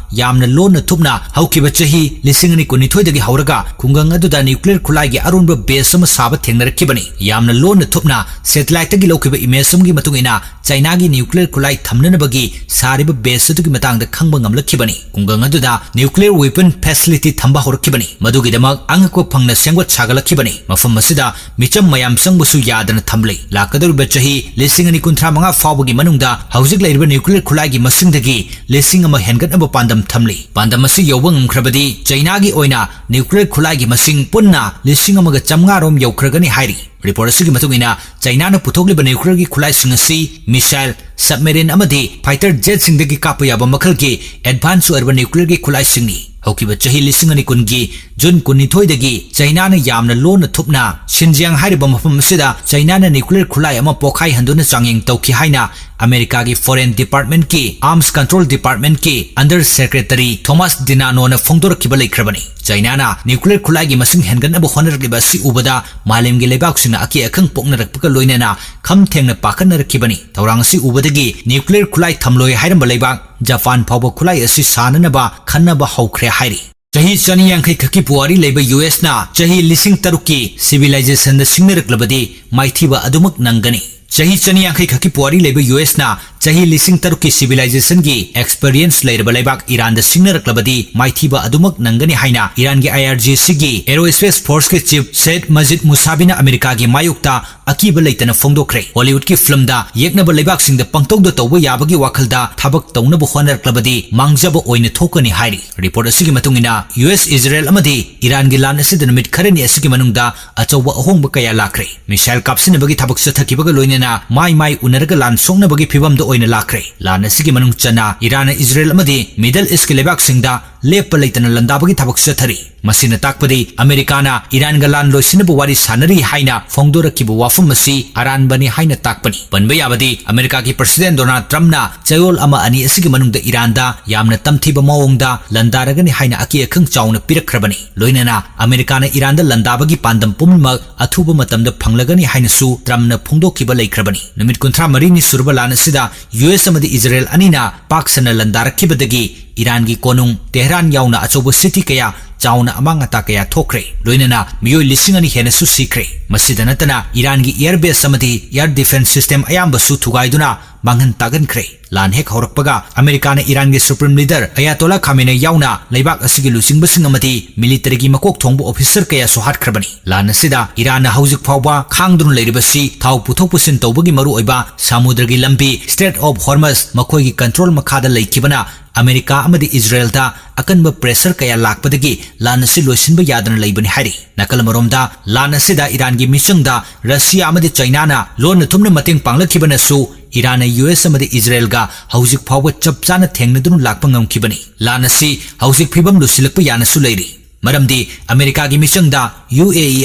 ꯌꯥꯝꯅ ꯂꯣꯟꯅ ꯊꯨꯞꯅ ꯍꯧꯈꯤꯕ ꯆꯍꯤ ꯂꯤꯁꯤꯡ ꯑꯅꯤ ꯀꯨꯟꯅꯤꯊꯣꯏꯗꯒꯤ ꯍꯧꯔꯒ ꯈꯨꯡꯒꯪ ꯑꯗꯨꯗ ꯅ꯭ꯌꯨꯀ꯭ꯂꯤꯌꯔ ꯈꯨꯠꯂꯥꯏꯒꯤ ꯑꯔꯣꯟꯕ ꯕꯦꯁ ꯑꯃ ꯁꯥꯕ ꯊꯦꯡꯅꯔꯛꯈꯤꯕꯅꯤ꯫ ꯌꯥꯝꯅ ꯂꯣꯟꯅ ꯊꯨꯞꯅ ꯁꯦꯇꯦꯂꯥꯏꯠꯇꯒꯤ ꯂꯧꯈꯤꯕ ꯏꯃꯦꯖ ꯑꯃꯒꯤ ꯃꯇꯨꯡ ꯏꯟꯅ, ꯆꯥꯏꯅꯥꯒꯤ ꯅ꯭ꯌꯨꯀ꯭ꯂꯤꯌꯔ ꯈꯨꯠꯂꯥꯏ ꯊꯝꯅꯅꯕꯒꯤ ꯁꯥꯔꯤꯕ ꯕꯦꯁ ꯑꯗꯨꯒꯤ ꯃꯇꯥꯡꯗ ꯈꯪꯕ ꯉꯝꯂꯛꯈꯤꯕꯅꯤ꯫ ꯈꯨꯡꯒꯪ ꯑꯗꯨꯗ nuclear weapon facility ꯊꯝꯕ ꯍꯧꯔꯛꯈꯤꯕꯅꯤ꯫ ꯃꯗꯨꯒꯤꯗꯃꯛ ꯑꯉꯛꯄ ꯐꯪꯅ ꯁꯦꯝꯒꯠ ꯁꯥꯒꯠꯂꯛꯈꯤꯕꯅꯤ꯫ ꯃꯐꯝ ꯑꯁꯤꯗ ꯃꯤꯆꯝ ꯃꯌꯥꯝ ꯆꯪꯕꯁꯨ ꯌꯥꯗꯅ ꯊꯝꯂꯤ꯫ ꯂꯥꯛꯀꯗꯧꯔꯤꯕ ꯆꯍꯤ ꯂꯤꯁꯤꯡ ꯑꯅꯤ ꯀꯨꯟꯊ꯭ꯔꯥ ꯃꯉꯥ ꯐꯥꯎꯕꯒꯤ ꯃꯅꯨꯡꯗ ꯍꯧꯖꯤꯛ ꯂꯩꯔꯤꯕ nuclear ꯈꯨꯠꯂꯥꯏꯒꯤ ꯃꯁꯤꯡꯗꯒꯤ ꯂꯤꯁꯤꯡ ꯑꯃ ꯍꯦꯟꯒꯠꯅꯕ ꯄꯥꯟꯗꯝ ꯊꯝꯂꯤ꯫ ꯄꯥꯟꯗꯝ ꯑꯁꯤ ꯌꯧꯕ ꯉꯝꯈ꯭ꯔꯕꯗꯤ ꯆꯩꯅꯥꯒꯤ ꯑꯣꯏꯅ nuclear ꯈꯨꯠꯂꯥꯏꯒꯤ ꯃꯁꯤꯡ ꯄꯨꯟꯅ ꯂꯤꯁꯤꯡ ꯑꯃꯒ ꯆꯥꯝꯃꯉꯥ ꯔꯣꯝ ꯌꯧꯈ꯭ꯔꯒꯅꯤ ꯍꯥꯏꯔꯤ꯫ Report ꯑꯁꯤꯒꯤ ꯃꯇꯨꯡ ꯏꯟꯅ, ꯆꯩꯅꯥꯅ ꯄꯨꯊꯣꯛꯂꯤꯕ nuclearꯒꯤ ꯈꯨꯠꯂꯥꯏꯁꯤꯡ ꯑꯁꯤ missile, submarine ꯑꯃꯗꯤ fighter jetꯁꯤꯡꯗꯒꯤ ꯀꯥꯞꯄ ꯌꯥꯕ ꯃꯈꯜꯒꯤ advance ꯑꯣꯏꯔꯕ nuclearꯒꯤ ꯈꯨꯠꯂꯥꯏꯁꯤꯡꯅꯤ꯫ ꯍꯧꯈꯤꯕ ꯆꯍꯤ ꯂꯤꯁꯤꯡ ꯑꯅꯤ ꯀꯨꯟꯒꯤ June ꯀꯨꯟꯅꯤꯊꯣꯏꯗꯒꯤ ꯆꯩꯅꯥꯅ ꯌꯥꯝꯅ ꯂꯣꯟꯅ ꯊꯨꯞꯅ ꯁꯤꯟꯖꯤꯌꯥꯡ ꯍꯥꯏꯔꯤꯕ ꯃꯐꯝ ꯑꯁꯤꯗ ꯆꯩꯅꯥꯅ nuclear ꯈꯨꯠꯂꯥꯏ ꯑꯃ ꯄꯣꯈꯥꯏꯍꯟꯗꯨꯅ ꯆꯥꯡꯌꯦꯡ ꯇꯧꯈꯤ ꯍꯥꯏꯅ ꯑꯃꯦꯔꯤꯀꯥꯒꯤ Foreign Departmentꯀꯤ Arms Control Departmentꯀꯤ Under Secretary Thomas Dinanoꯅ ꯐꯣꯡꯗꯣꯔꯛꯈꯤꯕ ꯂꯩꯈ꯭ꯔꯕꯅꯤ꯫ ꯆꯩꯅꯥꯅ nuclear ꯈꯨꯠꯂꯥꯏꯒꯤ ꯃꯁꯤꯡ ꯍꯦꯟꯒꯠꯅꯕ ꯍꯣꯠꯅꯔꯛꯂꯤꯕ ꯑꯁꯤ ꯎꯕꯗ ꯃꯥꯂꯦꯝꯒꯤ ꯂꯩꯕꯥꯛꯁꯤꯡꯅ ꯑꯀꯤ ꯑꯈꯪ ꯄꯣꯛꯅꯔꯛꯄꯒ ꯂꯣꯏꯅꯅ ꯈꯝ ꯊꯦꯡꯅ ꯄꯥꯈꯠꯅꯔꯛꯈꯤꯕꯅꯤ꯫ ꯊꯧꯔꯥꯡ ꯑꯁꯤ ꯎꯕꯗꯒꯤ nuclear ꯈꯨꯠꯂꯥꯏ ꯊꯝꯂꯣꯏ ꯍꯥꯏꯔꯝꯕ ꯂꯩꯕꯥꯛ ꯖꯄꯥꯟ ꯐꯥꯎꯕ ꯈꯨꯠꯂꯥꯏ ꯑꯁꯤ ꯁꯥꯅꯅꯕ ꯈꯟꯅꯕ ꯍꯧꯈ꯭ꯔꯦ ꯍꯥꯏꯔꯤ꯫ ꯆꯍꯤ ꯆꯅꯤ ꯌꯥꯡꯈꯩ ꯈꯛꯀꯤ ꯄꯨꯋꯥꯔꯤ ꯂꯩꯕ USꯅ ꯆꯍꯤ ꯂꯤꯁꯤꯡ ꯇꯔꯨꯛꯀꯤ civilizationꯗ ꯁꯤꯡꯅꯔꯛꯂꯕꯗꯤ ꯃꯥꯏꯊꯤꯕ ꯑꯗꯨꯃꯛ ꯅꯪꯒꯅꯤ꯫ ꯆꯍꯤ ꯆꯅꯤ ꯌꯥꯡꯈꯩ ꯈꯛꯀꯤ ꯄꯨꯋꯥꯔꯤ ꯂꯩꯕ USꯅ ꯆꯍꯤ ꯂꯤꯁꯤꯡ ꯇꯔꯨꯛꯀꯤ civilizationꯒꯤ experience ꯂꯩꯔꯕ ꯂꯩꯕꯥꯛ ꯏꯔꯥꯟꯗ ꯁꯤꯡꯅꯔꯛꯂꯕꯗꯤ ꯃꯥꯏꯊꯤꯕ ꯑꯗꯨꯃꯛ ꯅꯪꯒꯅꯤ ꯍꯥꯏꯅ ꯏꯔꯥꯟꯒꯤ IRGCꯒꯤ Aerospace Forceꯀꯤ chief Saeed Majid Musaviꯅ ꯑꯃꯦꯔꯤꯀꯥꯒꯤ ꯃꯥꯌꯣꯛꯇ ꯑꯀꯤꯕ ꯂꯩꯇꯅ ꯐꯣꯡꯗꯣꯛꯈ꯭ꯔꯦ꯫ Hollywoodꯀꯤ filmꯗ ꯌꯦꯛꯅꯕ ꯂꯩꯕꯥꯛꯁꯤꯡꯗ ꯄꯪꯇꯧꯗ ꯇꯧꯕ ꯌꯥꯕꯒꯤ ꯋꯥꯈꯜꯗ ꯊꯕꯛ ꯇꯧꯅꯕ ꯍꯣꯠꯅꯔꯛꯂꯕꯗꯤ ꯃꯥꯡꯖꯕ ꯑꯣꯏꯅ ꯊꯣꯛꯀꯅꯤ ꯍꯥꯏꯔꯤ꯫ Report ꯑꯁꯤꯒꯤ ꯃꯇꯨꯡ ꯏꯟꯅ, US, ꯏꯖꯔꯦꯜ ꯑꯃꯗꯤ ꯏꯔꯥꯟꯒꯤ ꯂꯥꯟ ꯑꯁꯤꯗ ꯅꯨꯃꯤꯠ ꯈꯔꯅꯤ ꯑꯁꯤꯒꯤ ꯃꯅꯨꯡꯗ ꯑꯆꯧꯕ ꯑꯍꯣꯡꯕ ꯀꯌꯥ ꯂꯥꯛꯈ꯭ꯔꯦ꯫ Missile ꯀꯥꯞꯁꯤꯟꯅꯕꯒꯤ ꯊꯕꯛ ꯆꯠꯊꯈꯤꯕꯒ ꯂꯣꯏꯅꯅ ꯃꯥꯏ ꯃꯥꯏ ꯎꯅꯔꯒ ꯂꯥꯟ ꯁꯣꯛꯅꯕꯒꯤ ꯐꯤꯚꯝꯗ ꯑꯣꯏꯅ ꯂꯥꯛꯈ꯭ꯔꯦ꯫ ꯂꯥꯟ ꯑꯁꯤꯒꯤ ꯃꯅꯨꯡ ꯆꯟꯅ ꯏꯔꯥꯟꯅ ꯏꯖꯔꯦꯜ ꯑꯃꯗꯤ Middle Eastꯀꯤ ꯂꯩꯕꯥꯛꯁꯤꯡꯗ ꯂꯦꯞꯄ ꯂꯩꯇꯅ ꯂꯥꯟꯗꯥꯕꯒꯤ ꯊꯕꯛ ꯆꯠꯊꯔꯤ꯫ ꯃꯁꯤꯅ ꯇꯥꯛꯄꯗꯤ ꯑꯃꯦꯔꯤꯀꯥꯅ ꯏꯔꯥꯟꯒ ꯂꯥꯟ ꯂꯣꯏꯁꯤꯟꯅꯕ ꯋꯥꯔꯤ ꯁꯥꯟꯅꯔꯤ ꯍꯥꯏꯅ ꯐꯣꯡꯗꯣꯔꯛꯈꯤꯕ ꯋꯥꯐꯝ ꯑꯁꯤ ꯑꯔꯥꯟꯕꯅꯤ ꯍꯥꯏꯅ ꯇꯥꯛꯄꯅꯤ꯫ ꯄꯟꯕ ꯌꯥꯕꯗꯤ, ꯑꯃꯦꯔꯤꯀꯥꯒꯤ President Donald Trumpꯅ ꯆꯌꯣꯜ ꯑꯃ ꯑꯅꯤ ꯑꯁꯤꯒꯤ ꯃꯅꯨꯡꯗ ꯏꯔꯥꯟꯗ ꯌꯥꯝꯅ ꯇꯝꯊꯤꯕ ꯃꯑꯣꯡꯗ ꯂꯥꯟꯗꯥꯔꯒꯅꯤ ꯍꯥꯏꯅ ꯑꯀꯤ ꯑꯈꯪ ꯆꯥꯎꯅ ꯄꯤꯔꯛꯈ꯭ꯔꯕꯅꯤ꯫ ꯂꯣꯏꯅꯅ ꯑꯃꯦꯔꯤꯀꯥꯅ ꯏꯔꯥꯟꯗ ꯂꯥꯟꯗꯥꯕꯒꯤ ꯄꯥꯟꯗꯝ ꯄꯨꯝꯅꯃꯛ ꯑꯊꯨꯕ ꯃꯇꯝꯗ ꯐꯪꯂꯒꯅꯤ ꯍꯥꯏꯅꯁꯨ Trumpꯅ ꯐꯣꯡꯗꯣꯛꯈꯤꯕ ꯂꯩꯈ꯭ꯔꯕꯅꯤ꯫ ꯅꯨꯃꯤꯠ ꯀꯨꯟꯊ꯭ꯔꯥ ꯃꯔꯤꯅꯤ ꯁꯨꯔꯕ ꯂꯥꯟ ꯑꯁꯤꯗ US ꯑꯃꯗꯤ ꯏꯖꯔꯦꯜ ꯑꯅꯤꯅ ꯄꯥꯛ ꯁꯟꯅ ꯂꯥꯟꯗꯥꯔꯛꯈꯤꯕꯗꯒꯤ ꯏꯔꯥꯟꯒꯤ ꯀꯣꯅꯨꯡ ꯇꯦꯍꯔꯥꯟ ꯌꯥꯎꯅ ꯑꯆꯧꯕ city ꯀꯌꯥ ꯆꯥꯎꯅ ꯑꯃꯥꯡ ꯑꯇꯥ ꯀꯌꯥ ꯊꯣꯛꯈ꯭ꯔꯦ꯫ ꯂꯣꯏꯅꯅ ꯃꯤꯑꯣꯏ ꯂꯤꯁꯤꯡ ꯑꯅꯤ ꯍꯦꯟꯅꯁꯨ ꯁꯤꯈ꯭ꯔꯦ꯫ ꯃꯁꯤꯗ ꯅꯠꯇꯅ ꯏꯔꯥꯟꯒꯤ air base ꯑꯃꯗꯤ air defence system ꯑꯌꯥꯝꯕꯁꯨ ꯊꯨꯒꯥꯏꯗꯨꯅ ꯃꯥꯡꯍꯟ ꯇꯥꯛꯍꯟꯈ꯭ꯔꯦ꯫ ꯂꯥꯟ ꯍꯦꯛ ꯍꯧꯔꯛꯄꯒ ꯑꯃꯦꯔꯤꯀꯥꯅ ꯏꯔꯥꯟꯒꯤ Supreme Leader ꯑꯌꯥꯇꯣꯂꯥ ꯈꯥꯃꯦꯅꯦ ꯌꯥꯎꯅ ꯂꯩꯕꯥꯛ ꯑꯁꯤꯒꯤ ꯂꯨꯆꯤꯡꯕꯁꯤꯡ ꯑꯃꯗꯤ militaryꯒꯤ ꯃꯀꯣꯛ ꯊꯣꯡꯕ officer ꯀꯌꯥꯁꯨ ꯍꯥꯠꯈ꯭ꯔꯕꯅꯤ꯫ ꯂꯥꯟ ꯑꯁꯤꯗ ꯏꯔꯥꯟꯅ ꯍꯧꯖꯤꯛ ꯐꯥꯎꯕ ꯈꯥꯡꯗꯨꯅ ꯂꯩꯔꯤꯕꯁꯤ ꯊꯥꯎ ꯄꯨꯊꯣꯛ ꯄꯨꯁꯤꯟ ꯇꯧꯕꯒꯤ ꯃꯔꯨꯑꯣꯏꯕ ꯁꯃꯨꯗ꯭ꯔꯒꯤ ꯂꯝꯕꯤ Strait of Hormuz ꯃꯈꯣꯏꯒꯤ control ꯃꯈꯥꯗ ꯂꯩꯈꯤꯕꯅ ꯑꯃꯦꯔꯤꯀꯥ ꯑꯃꯗꯤ ꯏꯖꯔꯦꯜꯗ ꯑꯀꯟꯕ pressure ꯀꯌꯥ ꯂꯥꯛꯄꯗꯒꯤ ꯂꯥꯟ ꯑꯁꯤ ꯂꯣꯏꯁꯤꯟꯕ ꯌꯥꯗꯅ ꯂꯩꯕꯅꯤ ꯍꯥꯏꯔꯤ꯫ ꯅꯥꯀꯜ ꯑꯃꯔꯣꯝꯗ ꯂꯥꯟ ꯑꯁꯤꯗ ꯏꯔꯥꯟꯒꯤ ꯃꯤꯆꯪꯗ ꯔꯁꯤꯌꯥ ꯑꯃꯗꯤ ꯆꯩꯅꯥꯅ ꯂꯣꯟꯅ ꯊꯨꯝꯅ ꯃꯇꯦꯡ ꯄꯥꯡꯂꯛꯈꯤꯕꯅꯁꯨ ꯏꯔꯥꯟꯅ ꯌꯨ ꯑꯦꯁ ꯑꯃꯗꯤ ꯏꯖꯔꯦꯜꯒ ꯍꯧꯖꯤꯛ ꯐꯥꯎꯕ ꯆꯞ ꯆꯥꯅ ꯊꯦꯡꯅꯗꯨꯅ ꯂꯥꯛꯄ ꯉꯝꯈꯤꯕꯅꯤ꯫ ꯂꯥꯟ ꯑꯁꯤ ꯍꯧꯖꯤꯛ ꯐꯤꯕꯝ ꯂꯨꯁꯤꯜꯂꯛꯄ ꯌꯥꯅꯁꯨ ꯂꯩꯔꯤ꯫ ꯃꯔꯝꯗꯤ ꯑꯃꯦꯔꯤꯀꯥꯒꯤ ꯃꯤꯆꯪꯗ ꯌꯨ ꯑꯦ ꯏ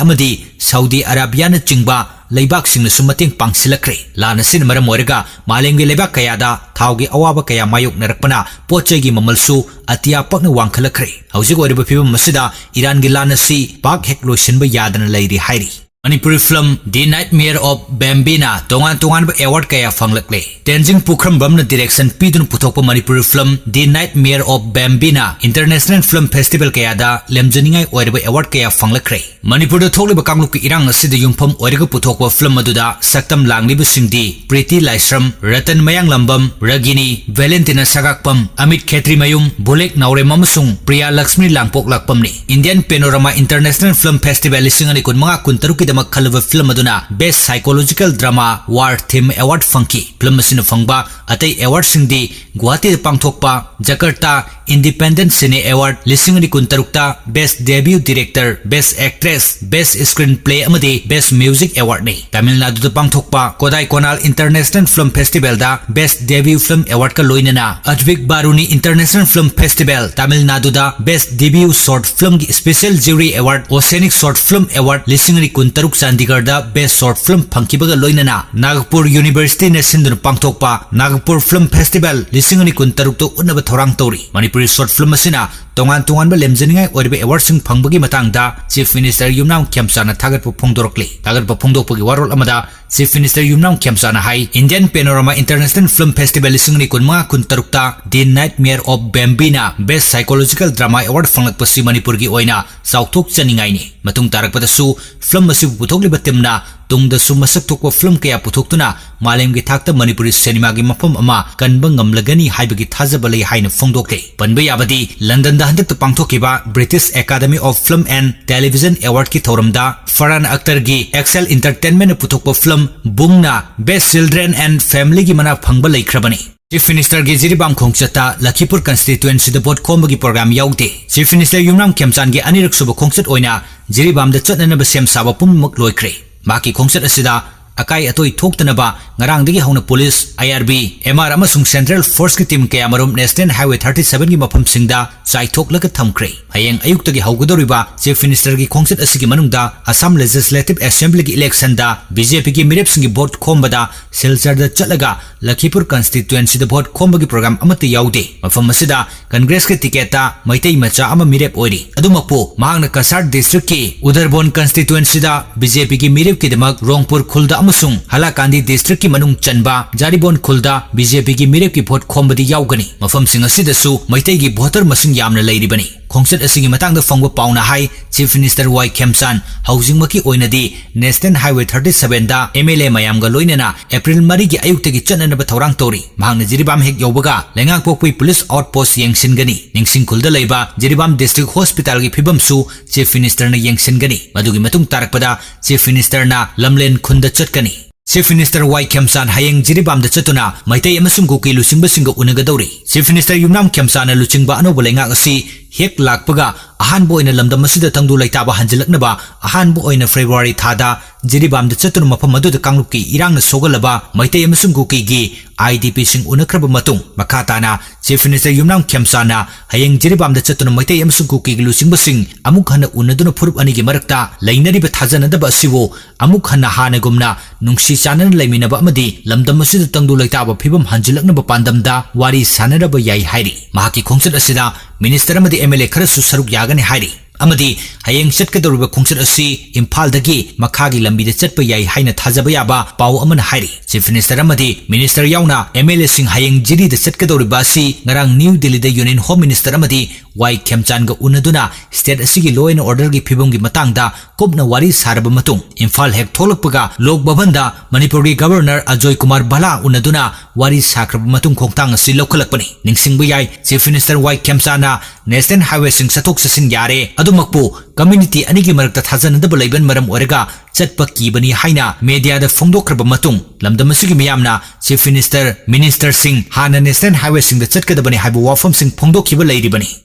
ꯑꯃꯗꯤ ꯁꯥꯎꯗꯤ ꯑꯔꯥꯕꯤꯌꯥꯅꯆꯤꯡꯕ ꯂꯩꯕꯥꯛꯁꯤꯡꯅꯁꯨ ꯃꯇꯦꯡ ꯄꯥꯡꯁꯤꯜꯂꯛꯈ꯭ꯔꯦ꯫ ꯂꯥꯟ ꯑꯁꯤꯅ ꯃꯔꯝ ꯑꯣꯏꯔꯒ ꯃꯥꯂꯦꯝꯒꯤ ꯂꯩꯕꯥꯛ ꯀꯌꯥꯗ ꯊꯥꯎꯒꯤ ꯑꯋꯥꯕ ꯀꯌꯥ ꯃꯥꯌꯣꯛꯅꯔꯛꯄꯅ ꯄꯣꯠ ꯆꯩꯒꯤ ꯃꯃꯜꯁꯨ ꯑꯇꯤꯌꯥ ꯄꯛꯅ ꯋꯥꯡꯈꯠꯂꯛꯈ꯭ꯔꯦ꯫ ꯍꯧꯖꯤꯛ ꯑꯣꯏꯔꯤꯕ ꯐꯤꯕꯝ ꯑꯁꯤꯗ ꯏꯔꯥꯟꯒꯤ ꯂꯥꯟ ꯑꯁꯤ ꯄꯥꯛ ꯍꯦꯛ ꯂꯣꯏꯁꯤꯟꯕ ꯌꯥꯗꯅ ꯂꯩꯔꯤ ꯍꯥꯏꯔꯤ꯫ Manipuri film The Nightmare of Bambina ꯇꯣꯉꯥꯟ ꯇꯣꯉꯥꯟꯕ award ꯀꯌꯥ ꯐꯪꯂꯛꯂꯦ꯫ ꯇꯦꯟꯖꯤꯡ ꯄꯨꯈ꯭ꯔꯝꯕꯝꯅ direction ꯄꯤꯗꯨꯅ ꯄꯨꯊꯣꯛꯄ Manipuri film The Nightmare of Bambina international film festival ꯀꯌꯥꯗ ꯂꯦꯝꯖꯅꯤꯡꯉꯥꯏ ꯑꯣꯏꯔꯕ award ꯀꯌꯥ ꯐꯪꯂꯛꯈ꯭ꯔꯦ꯫ ꯃꯅꯤꯄꯨꯔꯗ ꯊꯣꯛꯂꯤꯕ ꯀꯥꯡꯂꯨꯞꯀꯤ ꯏꯔꯥꯡ ꯑꯁꯤꯗ ꯌꯨꯝꯐꯝ ꯑꯣꯏꯔꯒ ꯄꯨꯊꯣꯛꯄ film ꯑꯗꯨꯗ ꯁꯛꯇꯝ ꯂꯥꯡꯂꯤꯕꯁꯤꯡꯗꯤ ꯄ꯭ꯔꯤꯇꯤ ꯂꯥꯏꯁ꯭ꯔꯝ, ꯔꯇꯟ ꯃꯌꯥꯡꯂꯝꯕꯝ, ꯔꯒꯤꯅꯤ, ꯚꯦꯂꯦꯟꯇꯤꯅꯥ ꯁꯒꯥꯛꯄꯝ, ꯑꯃꯤꯠ ꯈꯦꯇ꯭ꯔꯤꯃꯌꯨꯝ, ꯕꯨꯂꯦꯛ ꯅꯥꯎꯔꯦꯝ ꯑꯃꯁꯨꯡ Priya Lakshmi ꯂꯥꯡꯄꯣꯛꯂꯥꯛꯄꯝꯅꯤ꯫ Indian Panorama International Film Festival ꯂꯤꯁꯤꯡ ꯑꯅꯤ ꯀꯨꯟꯃꯉꯥ ꯀꯨꯟꯇꯔꯨꯛꯀꯤꯗꯃꯛ ꯈꯜꯂꯕ film ꯑꯗꯨꯅ Best Psychological Drama War Theme Award ꯐꯪꯈꯤ꯫ Film ꯑꯁꯤꯅ ꯐꯪꯕ ꯑꯇꯩ awardꯁꯤꯡꯗꯤ ꯒꯨꯋꯥꯍꯥꯇꯤꯗ ꯄꯥꯡꯊꯣꯛꯄ Jakarta Independent Cine Award ꯂꯤꯁꯤꯡ ꯑꯅꯤ ꯀꯨꯟꯇꯔꯨꯛꯇ Best Debut Director, Best Actress, Best Screenplay ꯑꯃꯗꯤ Best Music Awardꯅꯤ꯫ ꯇꯥꯃꯤꯜ ꯅꯥꯗꯨꯗ ꯄꯥꯡꯊꯣꯛꯄ Kodai ꯀꯣꯅꯥꯜ International Film Festivalꯗ Best Debut Film Awardꯀ ꯂꯣꯏꯅꯅ Advik Baruni International Film Festival Tamil ꯅꯥꯗꯨꯗ Best Debut Short Filmꯒꯤ Special Jury Award, Oceanic Short Film Award ꯂꯤꯁꯤꯡ ꯑꯅꯤ ꯀꯨꯟꯇꯔꯨꯛ ꯆꯥꯟꯗꯤꯒꯔꯗ Best Short Film ꯐꯪꯈꯤꯕꯒ ꯂꯣꯏꯅꯅ Nagpur Universityꯅ ꯁꯤꯟꯗꯨꯅ ꯄꯥꯡꯊꯣꯛꯄ Nagpur Film Festival ꯂꯤꯁꯤꯡ ꯑꯅꯤ ꯀꯨꯟꯇꯔꯨꯛꯇ ꯎꯠꯅꯕ ꯊꯧꯔꯥꯡ ꯇꯧꯔꯤ꯫ ꯃꯅꯤꯄꯨꯔꯤ short film ꯑꯁꯤꯅ ꯇꯣꯉꯥꯟ ꯇꯣꯉꯥꯟꯕ ꯂꯦꯝꯖꯅꯤꯡꯉꯥꯏ ꯑꯣꯏꯔꯕ awardꯁꯤꯡ ꯐꯪꯕꯒꯤ ꯃꯇꯥꯡꯗ Chief Minister ꯌꯨꯝꯅꯥꯝ ꯈꯦꯝꯆꯥꯅ ꯊꯥꯒꯠꯄ ꯐꯣꯡꯗꯣꯔꯛꯂꯤ꯫ ꯊꯥꯒꯠꯄ ꯐꯣꯡꯗꯣꯛꯄꯒꯤ ꯋꯥꯔꯣꯜ ꯑꯃꯗ Chief Minister ꯌꯨꯝꯅꯥꯝ ꯈꯦꯝꯆꯥꯅ ꯍꯥꯏ, Indian Panorama International Film Festival ꯂꯤꯁꯤꯡ ꯑꯅꯤ ꯀꯨꯟꯃꯉꯥ ꯀꯨꯟꯇꯔꯨꯛꯇ The Nightmare of Bambina Best Psychological Drama Award ꯐꯪꯂꯛꯄꯁꯤ ꯃꯅꯤꯄꯨꯔꯒꯤ ꯑꯣꯏꯅ ꯆꯥꯎꯊꯣꯛꯆꯅꯤꯡꯉꯥꯏꯅꯤ꯫ ꯃꯇꯨꯡ ꯇꯥꯔꯛꯄꯗꯁꯨ film ꯑꯁꯤꯕꯨ ꯄꯨꯊꯣꯛꯂꯤꯕ teamꯅ ꯇꯨꯡꯗꯁꯨ ꯃꯁꯛ ꯊꯣꯛꯄ film ꯀꯌꯥ ꯄꯨꯊꯣꯛꯇꯨꯅ ꯃꯥꯂꯦꯝꯒꯤ ꯊꯥꯛꯇ ꯃꯅꯤꯄꯨꯔꯤ ꯁꯤꯅꯦꯃꯥꯒꯤ ꯃꯐꯝ ꯑꯃ ꯀꯟꯕ ꯉꯝꯂꯒꯅꯤ ꯍꯥꯏꯕꯒꯤ ꯊꯥꯖꯕ ꯂꯩ ꯍꯥꯏꯅ ꯐꯣꯡꯗꯣꯛꯂꯤ꯫ ꯄꯟꯕ ꯌꯥꯕꯗꯤ, ꯂꯟꯗꯟꯗ ꯍꯟꯗꯛꯇ ꯄꯥꯡꯊꯣꯛꯈꯤꯕ British Academy of Film and Television Awardꯀꯤ ꯊꯧꯔꯝꯗ ꯐꯔꯍꯥꯟ ꯑꯈꯇꯔꯒꯤ Excel Entertainmentꯅ ꯄꯨꯊꯣꯛꯄ film ꯕꯨꯡꯅ Best Children and Familyꯒꯤ ꯃꯅꯥ ꯐꯪꯕ ꯂꯩꯈ꯭ꯔꯕꯅꯤ꯫ Chief Ministerꯒꯤ ꯖꯤꯔꯤꯕꯥꯝ ꯈꯣꯡꯆꯠꯇ ꯂꯈꯤꯄꯨꯔ constituencyꯗ vote ꯈꯣꯝꯕꯒꯤ program ꯌꯥꯎꯗꯦ꯫ Chief Minister ꯌꯨꯝꯅꯥꯝ ꯈꯦꯝꯆꯥꯟꯒꯤ ꯑꯅꯤꯔꯛ ꯁꯨꯕ ꯈꯣꯡꯆꯠ ꯑꯣꯏꯅ ꯖꯤꯔꯤꯕꯥꯝꯗ ꯆꯠꯅꯅꯕ ꯁꯦꯝ ꯁꯥꯕ ꯄꯨꯝꯅꯃꯛ ꯂꯣꯏꯈ꯭ꯔꯦ꯫ ꯃꯍꯥꯛꯀꯤ ꯈꯣꯡꯆꯠ ꯑꯁꯤꯗ ꯑꯀꯥꯏ ꯑꯇꯣꯏ ꯊꯣꯛꯇꯅꯕ ꯉꯔꯥꯡꯗꯒꯤ ꯍꯧꯅ police, IRB, MR ꯑꯃꯁꯨꯡ central forceꯀꯤ team ꯀꯌꯥꯃꯔꯨꯝ National Highway thirty sevenꯒꯤ ꯃꯐꯝꯁꯤꯡꯗ ꯆꯥꯏꯊꯣꯛꯂꯒ ꯊꯝꯈ꯭ꯔꯦ꯫ ꯍꯌꯦꯡ ꯑꯌꯨꯛꯇꯒꯤ ꯍꯧꯒꯗꯧꯔꯤꯕ Chief Ministerꯒꯤ ꯈꯣꯡꯆꯠ ꯑꯁꯤꯒꯤ ꯃꯅꯨꯡꯗ Assam Legislative Assemblyꯒꯤ electionꯗ BJPꯒꯤ ꯃꯤꯔꯦꯞꯁꯤꯡꯒꯤ vote ꯈꯣꯝꯕꯗ ꯁꯤꯜꯆꯔꯗ ꯆꯠꯂꯒ ꯂꯈꯤꯄꯨꯔ constituencyꯗ vote ꯈꯣꯝꯕꯒꯤ program ꯑꯃꯠꯇ ꯌꯥꯎꯗꯦ꯫ ꯃꯐꯝ ꯑꯁꯤꯗ Congressꯀꯤ ticketꯇ ꯃꯩꯇꯩ ꯃꯆꯥ ꯑꯃ ꯃꯤꯔꯦꯞ ꯑꯣꯏꯔꯤ꯫ ꯑꯗꯨꯃꯛꯄꯨ ꯃꯍꯥꯛꯅ Cachar districtꯀꯤ ꯎꯗꯔꯕꯣꯟ constituencyꯗ BJPꯒꯤ ꯃꯤꯔꯦꯞꯀꯤꯗꯃꯛ ꯔꯣꯡꯄꯨꯔ ꯈꯨꯜꯗ ꯑꯃꯁꯨꯡ ꯍꯥꯏꯂꯥꯀꯥꯟꯗꯤ districtꯀꯤ ꯃꯅꯨꯡ ꯆꯟꯕ ꯖꯥꯔꯤꯕꯣꯟ ꯈꯨꯜꯗ BJPꯒꯤ ꯃꯤꯔꯦꯞꯀꯤ vote ꯈꯣꯝꯕꯗꯤ ꯌꯥꯎꯒꯅꯤ꯫ ꯃꯐꯝꯁꯤꯡ ꯑꯁꯤꯗꯁꯨ ꯃꯩꯇꯩꯒꯤ voter ꯃꯁꯤꯡ ꯌꯥꯝꯅ ꯂꯩꯔꯤꯕꯅꯤ꯫ ꯈꯣꯡꯆꯠ ꯑꯁꯤꯒꯤ ꯃꯇꯥꯡꯗ ꯐꯪꯕ ꯄꯥꯎꯅ ꯍꯥꯏ, Chief Minister ꯋꯥꯏ ꯈꯦꯝꯆꯥꯟ ꯍꯧꯖꯤꯛꯃꯛꯀꯤ ꯑꯣꯏꯅꯗꯤ National Highway thirty sevenꯗ MLA ꯃꯌꯥꯝꯒ ꯂꯣꯏꯅꯅ April ꯃꯔꯤꯒꯤ ꯑꯌꯨꯛꯇꯒꯤ ꯆꯠꯅꯅꯕ ꯊꯧꯔꯥꯡ ꯇꯧꯔꯤ꯫ ꯃꯍꯥꯛꯅ ꯖꯤꯔꯤꯕꯥꯝ ꯍꯦꯛ ꯌꯧꯕꯒ ꯂꯩꯉꯥꯛꯄꯣꯛꯄꯤ police outpost ꯌꯦꯡꯁꯤꯟꯒꯅꯤ꯫ ꯅꯤꯡꯁꯤꯡ ꯈꯨꯜꯗ ꯂꯩꯕ ꯖꯤꯔꯤꯕꯥꯝ district hospitalꯒꯤ ꯐꯤꯕꯝꯁꯨ Chief Ministerꯅ ꯌꯦꯡꯁꯤꯟꯒꯅꯤ꯫ ꯃꯗꯨꯒꯤ ꯃꯇꯨꯡ ꯇꯥꯔꯛꯄꯗ Chief Ministerꯅ ꯂꯝꯂꯦꯟ ꯈꯨꯟꯗ ꯆꯠꯀꯅꯤ꯫ Chief Minister ꯋꯥꯏ ꯈꯦꯝꯆꯥꯟ ꯍꯌꯦꯡ ꯖꯤꯔꯤꯕꯥꯝꯗ ꯆꯠꯇꯨꯅ ꯃꯩꯇꯩ ꯑꯃꯁꯨꯡ ꯀꯨꯀꯤ ꯂꯨꯆꯤꯡꯕꯁꯤꯡꯒ ꯎꯅꯒꯗꯧꯔꯤ꯫ Chief Minister ꯌꯨꯝꯅꯥꯝ ꯈꯦꯝꯆꯥꯟꯅ ꯂꯨꯆꯤꯡꯕ ꯑꯅꯧꯕ ꯂꯩꯉꯥꯛ ꯑꯁꯤ ꯍꯦꯛ ꯂꯥꯛꯄꯒ ꯑꯍꯥꯟꯕ ꯑꯣꯏꯅ ꯂꯝꯗꯝ ꯑꯁꯤꯗ ꯇꯪꯗꯨ ꯂꯩꯇꯥꯕ ꯍꯟꯖꯤꯜꯂꯛꯅꯕ ꯑꯍꯥꯟꯕ ꯑꯣꯏꯅ February ꯊꯥꯗ ꯖꯤꯔꯤꯕꯥꯝꯗ ꯆꯠꯇꯨꯅ ꯃꯐꯝ ꯑꯗꯨꯗ ꯀꯥꯡꯂꯨꯞꯀꯤ ꯏꯔꯥꯡꯅ ꯁꯣꯛꯍꯜꯂꯕ ꯃꯩꯇꯩ ꯑꯃꯁꯨꯡ ꯀꯨꯀꯤꯒꯤ IDPꯁꯤꯡ ꯎꯅꯈ꯭ꯔꯕ ꯃꯇꯨꯡ, ꯃꯈꯥ ꯇꯥꯅ Chief Minister ꯌꯨꯝꯅꯥꯝ ꯈꯦꯝꯆꯥꯟꯅ ꯍꯌꯦꯡ ꯖꯤꯔꯤꯕꯥꯝꯗ ꯆꯠꯇꯨꯅ ꯃꯩꯇꯩ ꯑꯃꯁꯨꯡ ꯀꯨꯀꯤꯒꯤ ꯂꯨꯆꯤꯡꯕꯁꯤꯡ ꯑꯃꯨꯛ ꯍꯟꯅ ꯎꯅꯗꯨꯅ ꯐꯨꯔꯨꯞ ꯑꯅꯤꯒꯤ ꯃꯔꯛꯇ ꯂꯩꯅꯔꯤꯕ ꯊꯥꯖꯅꯗꯕ ꯑꯁꯤꯕꯨ ꯑꯃꯨꯛ ꯍꯟꯅ ꯍꯥꯟꯅꯒꯨꯝꯅ ꯅꯨꯡꯁꯤ ꯆꯥꯟꯅꯅ ꯂꯩꯃꯤꯟꯅꯕ ꯑꯃꯗꯤ ꯂꯝꯗꯝ ꯑꯁꯤꯗ ꯇꯪꯗꯨ ꯂꯩꯇꯥꯕ ꯐꯤꯕꯝ ꯍꯟꯖꯤꯜꯂꯛꯅꯕ ꯄꯥꯟꯗꯝꯗ ꯋꯥꯔꯤ ꯁꯥꯟꯅꯔꯕ ꯌꯥꯏ ꯍꯥꯏꯔꯤ꯫ ꯃꯍꯥꯛꯀꯤ ꯈꯣꯡꯆꯠ ꯑꯁꯤꯗ Minister ꯑꯃꯗꯤ MLA ꯈꯔꯁꯨ ꯁꯔꯨꯛ ꯌꯥꯒꯅꯤ ꯍꯥꯏꯔꯤ꯫ ꯑꯃꯗꯤ ꯍꯌꯦꯡ ꯆꯠꯀꯗꯧꯔꯤꯕ ꯈꯣꯡꯆꯠ ꯑꯁꯤ ꯏꯝꯐꯥꯜꯗꯒꯤ ꯃꯈꯥꯒꯤ ꯂꯝꯕꯤꯗ ꯆꯠꯄ ꯌꯥꯏ ꯍꯥꯏꯅ ꯊꯥꯖꯕ ꯌꯥꯕ ꯄꯥꯎ ꯑꯃꯅ ꯍꯥꯏꯔꯤ꯫ Chief Minister ꯑꯃꯗꯤ Minister ꯌꯥꯎꯅ MLAꯁꯤꯡ ꯍꯌꯦꯡ ꯖꯤꯔꯤꯗ ꯆꯠꯀꯗꯧꯔꯤꯕ ꯑꯁꯤ ꯉꯔꯥꯡ ꯅ꯭ꯌꯨ ꯗꯤꯜꯂꯤꯗ Union Home Minister ꯑꯃꯗꯤ ꯋꯥꯏ ꯈꯦꯝꯆꯥꯟꯒ ꯎꯅꯗꯨꯅ state ꯑꯁꯤꯒꯤ law and orderꯒꯤ ꯐꯤꯕꯝꯒꯤ ꯃꯇꯥꯡꯗ ꯀꯨꯞꯅ ꯋꯥꯔꯤ ꯁꯥꯔꯕ ꯃꯇꯨꯡ, ꯏꯝꯐꯥꯜ ꯍꯦꯛ ꯊꯣꯛꯂꯛꯄꯒ ꯂꯣꯛ ꯚꯕꯟꯗ ꯃꯅꯤꯄꯨꯔꯒꯤ Governor ꯑꯖꯣꯏ ꯀꯨꯃꯥꯔ ꯚꯜꯂꯥ ꯎꯅꯗꯨꯅ ꯋꯥꯔꯤ ꯁꯥꯈ꯭ꯔꯕ ꯃꯇꯨꯡ ꯈꯣꯡꯊꯥꯡ ꯑꯁꯤ ꯂꯧꯈꯠꯂꯛꯄꯅꯤ꯫ ꯅꯤꯡꯁꯤꯡꯕ ꯌꯥꯏ, Chief Minister ꯋꯥꯏ ꯈꯦꯝꯆꯥꯟꯅ national highwayꯁꯤꯡ ꯆꯠꯊꯣꯛ ꯆꯠꯁꯤꯟ ꯌꯥꯔꯦ, ꯑꯗꯨꯃꯛꯄꯨ community ꯑꯅꯤꯒꯤ ꯃꯔꯛꯇ ꯊꯥꯖꯅꯗꯕ ꯂꯩꯕꯅ ꯃꯔꯝ ꯑꯣꯏꯔꯒ ꯆꯠꯄ ꯀꯤꯕꯅꯤ ꯍꯥꯏꯅ mediaꯗ ꯐꯣꯡꯗꯣꯛꯈ꯭ꯔꯕ ꯃꯇꯨꯡ, ꯂꯝꯗꯝ ꯑꯁꯤꯒꯤ ꯃꯤꯌꯥꯝꯅ Chief Minister, ministerꯁꯤꯡ ꯍꯥꯟꯅ national highwayꯁꯤꯡꯗ ꯆꯠꯀꯗꯕꯅꯤ ꯍꯥꯏꯕ ꯋꯥꯐꯝꯁꯤꯡ ꯐꯣꯡꯗꯣꯛꯈꯤꯕ ꯂꯩꯔꯤꯕꯅꯤ꯫